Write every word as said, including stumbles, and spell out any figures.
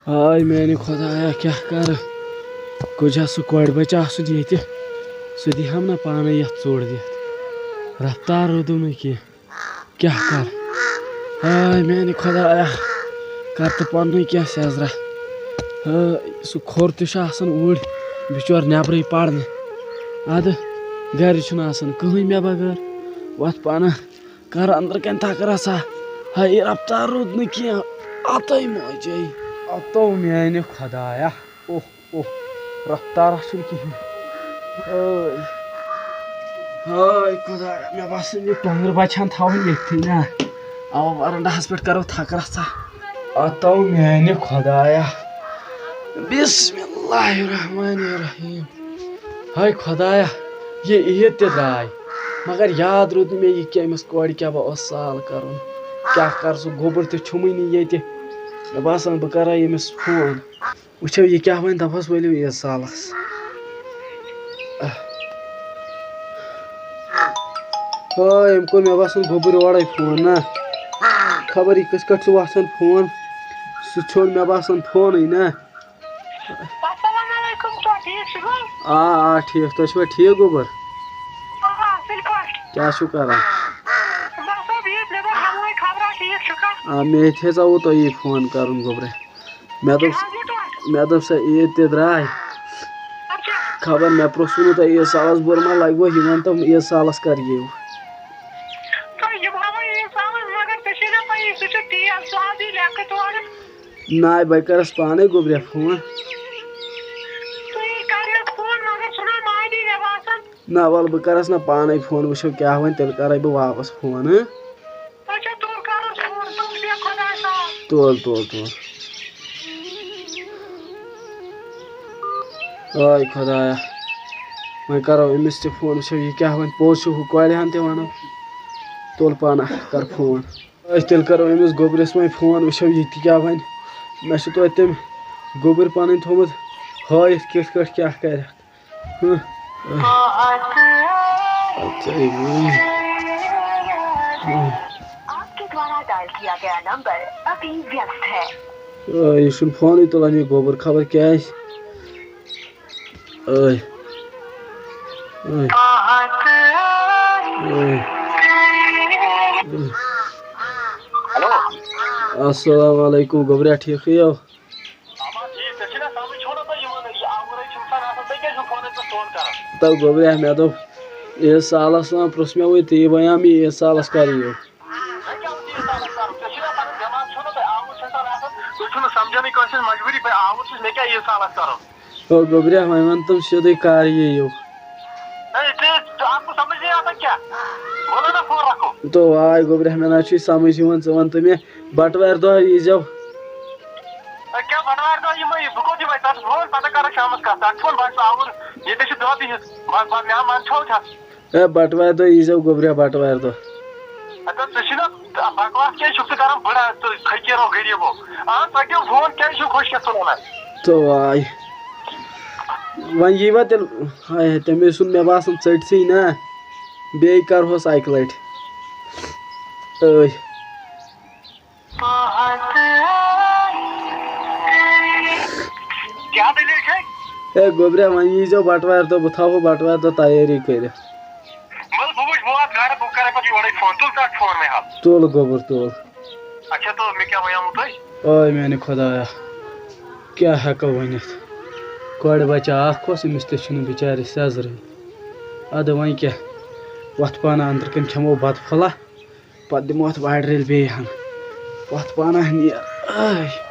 آے میانہِ خۄدایا، کیٛاہ کَرٕ؟ کُجا سُہ کۄڑِ بَچہٕ آسُن ییٚتہِ، سُہ دی ہم نہ پانَے یَتھ ژوٚڑ دِتھ۔ رفتار روٗدُم نہٕ کینٛہہ، کیٛاہ کَرٕ؟ آے میانہِ خۄدایا، کَر تہٕ پَننُے کینٛہہ سیٚزرا۔ ہاے، سُہ کھوٚر تہِ چھُ آسان اوٗرۍ بِچور نٮ۪برٕے پَرنہِ۔ اَدٕ گَرِ چھُنہٕ آسان کٕہٕنۍ مےٚ بغٲر۔ وَتھ پَنہ کَر أنٛدرٕ کَنۍ تَکرَژھا۔ ہاے، رفتار روٗد نہٕ کینٛہہ۔ اَتَے موجے، اَتو میانہِ خۄدایا۔ اوہ، اوہ، رفتارا چھُنہٕ کِہیٖنۍ۔ ہاے، ہاے خۄدایا، مےٚ باسان یہِ ٹۄنٛگٕر بَچہٕ ہن تھاوٕنۍ ییٚتھی نا۔ اَوا وَرَنٛڈاہَس پٮ۪ٹھ کَرو تھَکرَژھا۔ اَتو میانہِ خۄدایا۔ بسم اللہ الرحمن الرحیم۔ ہاے خۄدایا، یہِ عیٖد تہِ درٛاے، مگر یاد روٗد نہٕ مےٚ یہِ کہِ أمِس کورِ کیٛاہ بہٕ اوس سال کَرُن۔ کیٛاہ کَرٕ، سُہ گوٚبُر تہِ چھُمٕے نہٕ ییٚتہِ۔ مےٚ باسان، بہٕ کَرٕ ہا ییٚمِس فون، وٕچھو یہِ کیٛاہ وَنہِ، دَپہوس ؤلِو عیٖد سالَس۔ آ، أمۍ کوٚر مےٚ باسان گوٚبُر یورَے فون نا۔ خبر یہِ کِتھ کٲٹھۍ چھُ وَسان فون، سُہ ژھیوٚن مےٚ باسان فونٕے نا۔ السلام علیکم، تُہۍ ٹھیٖک چھِو حظ؟ آ، آ، ٹھیٖک۔ تُہۍ چھِوا ٹھیٖک، گوٚبُر؟ آ، اَصٕل پٲٹھۍ۔ کیٛاہ چھِو کران؟ بس حظ، یہِ مےٚ دوٚپ، ہٮ۪مہٕ وۄنۍ خبرا، ٹھیٖک چھُکھا؟ آ، مےٚ تہِ حظ آوُ تۄہی فون کرُن، گوٚبرا۔ مےٚ دوٚپ، کیٛاہ حظ یہِ ٹوٹھ؟ مےٚ دوٚپ، سۄ عیٖد تہِ درٛاے۔ اچھا۔ خبر مےٚ پرٛژھوُ نہٕ تۄہہِ، عیٖد سالس بوٚر ما لگہِ وۄنۍ، یہِ ؤنۍ تو، عیٖد سالس کر یِیِو؟ تہٕ یِم ہاوو عیٖد سالس، مگر ژےٚ چھے نا پَیی، سُہ چھُ تیز سادٕے لیٚکھٕ تورٕ۔ ناے، بہٕ کرس پانے گوٚبریا فون۔ تُہۍ کٔرِو فون، مگر سُہ نہ مانی مےٚ باسان۔ نہ، وَلہٕ بہٕ کرس نہ پانے فون، وٕچھو کیٛاہ وَنہِ، تیٚلہِ کرے بہٕ واپس فون، ہہ؟ اچھا، تُل کرُس فون، تُل، بیٚہہ خۄدایَس حوالہٕ۔ تُل، تُل، تُل۔ آے خۄدایا، وۄنۍ کرو أمِس تہِ فون، وٕچھو یہِ کیٛاہ وَنہِ، پوٚز چھُ ہُہ کورِ ہن تہِ وَنان۔ تُل پانہ، کر فون۔ أسۍ تیٚلہِ کرو أمِس گوٚبرِس وۄنۍ فون، وٕچھو یہِ تہِ کیٛاہ وَنہِ۔ مےٚ چھُ توتہِ تٔمۍ گوٚبٕرۍ پَنٕنۍ تھوٚمُت ہٲیِتھ کِتھ کٲٹھۍ کیٛاہ کَرٮ۪کھ۔ ہہ۔ اَدٕ کیٛاہ یہِ وَنہِ؟ ہہ۔ آپ کے द्वारा डायल किया गया नंबर अभी व्यस्त है۔ آ، یہِ چھُنہٕ فونٕے تُلان یہِ گوٚبُر، خبر کیٛازِ۔ اوے۔ اوے۔ اوے۔ اوے۔ ہیلو۔ السلام علیکم، گوٚبریا، ٹھیٖکھٕے یو؟ اما ٹھیٖک، ژےٚ چھُے نا سمجھ، چھُو نا تۄہہِ یِوان، یہِ آورَے چھُ اِنسان آسان، تُہۍ کیٛازِ چھُو فونَس پٮ۪ٹھ فون کران؟ تو گوٚبریا، مےٚ دوٚپ، عیٖد سالَس تام پرٛژھ مےٚ وۄنۍ، تی وَنیٛام یہِ عیٖد سالَس کر یِیِو۔ وۄنۍ کیٛاہ اوس یہِ سالَس کَرُن؟ ژےٚ چھُے نا پَنُن دٮ۪ماغ، چھُو نا تۄہہِ آوُر چھُ اِنسان آسان، تُہۍ چھُو نہٕ سَمجھانٕے کٲنٛسہِ ہِنٛز مجبوٗری، بہٕ آوُر چھُس، مےٚ کیٛاہ یہِ سالَس کَرُن؟ او گوٚبریا، وۄنۍ وَن تہٕ سیوٚدُے کر یِیِو۔ ہے، ژےٚ، ژےٚ، آپ کو سمجھ نہیں آتا کیا؟ بولو نا فون رکھو۔ تو واے گوٚبریا، مےٚ نہ چھُے سَمجھ یِوان، ژٕ وَن تہٕ مےٚ بَٹہٕ وارِ دۄہ ییٖزیو۔ ہے، کیٛاہ بَٹہٕ وارِ دۄہ یِمَے؟ بہٕ کوٚت یِمَے؟ تَتھ فون پَتہٕ کَرو شامَس کَتھ، تَتھ فون باسیو آوُر، ییٚتہِ چھِ دۄہ بِہِتھ، بَس، بَس، مےٚ آو مَن چھوٚو چھَس۔ ہے، بَٹہٕ وارِ دۄہ ییٖزیو گوٚبریا، بَٹہٕ وارِ دۄہ۔ اَدٕ ژٕ چھُکھ نا بکواس کیٛازِ چھُکھ ژٕ کران بٕڑٕ، ژٕ فقیٖرو غریٖبو؟ آ، ژٕ کیٛاہ فون کیٛازِ چھُکھ ہُشکٮ۪تھ ژٕ وَنان؟ تو واے۔ وۄنۍ یی وۄنۍ تیٚلہِ، ہاے ہاے، تٔمۍ سُنٛد مےٚ باسان ژٔٹسٕے نا، بیٚیہِ کرہوس اَکہِ لَٹہِ۔ ٲے۔ کیٛاہ دٔلیٖل چھے؟ ہے گوٚبریا، وۄنۍ ییٖزیو بَٹہٕ وارِ دۄہ، بہٕ تھاوہو بَٹہٕ وارِ دۄہ تیٲری کٔرِتھ۔ وَلہٕ بہٕ وٕچھٕ، بہٕ واتہٕ گَرٕ، بہٕ کَرَے پَتہٕ یورَے فون۔ تُل ژٕ اَتھ فون مےٚ حظ۔ تُل گوٚبُر، تُل۔ اچھا، تُل، مےٚ کیٛاہ وَنیٛومُت تۄہہِ؟ آے میٛانہِ خۄدایا، کیٛاہ ہٮ۪کو ؤنِتھ؟ کورِ بَچہٕ اَکھ اوس، أمِس تہِ چھُنہٕ بِچارِ سیٚزرٕے۔ اَدٕ وۄنۍ کیٛاہ؟ وۄتھ پانہٕ اَنٛدرٕ کَنۍ کھٮ۪مو بَتہٕ پھوٚلہ، پَتہٕ دِمو اَتھ وارِ رٔلۍ بیٚیہِ ہَن۔ وۄتھ پانہٕ نیر۔ آے۔